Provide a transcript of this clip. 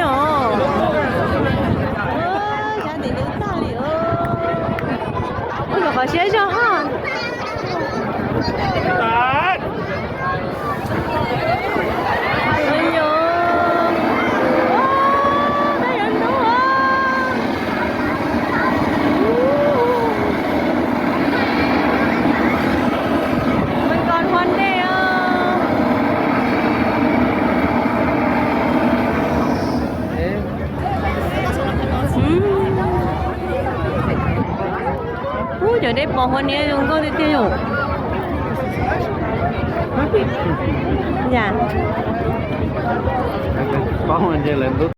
Os, xyov tim nws tag li os. Ua nyuam qhuav siab zog haj. Mas nkos hua ntej os. Ub, cov dej pos hua niab zoo nkauj tiag tiag yom. Ya. Paub ntshe lawv ntub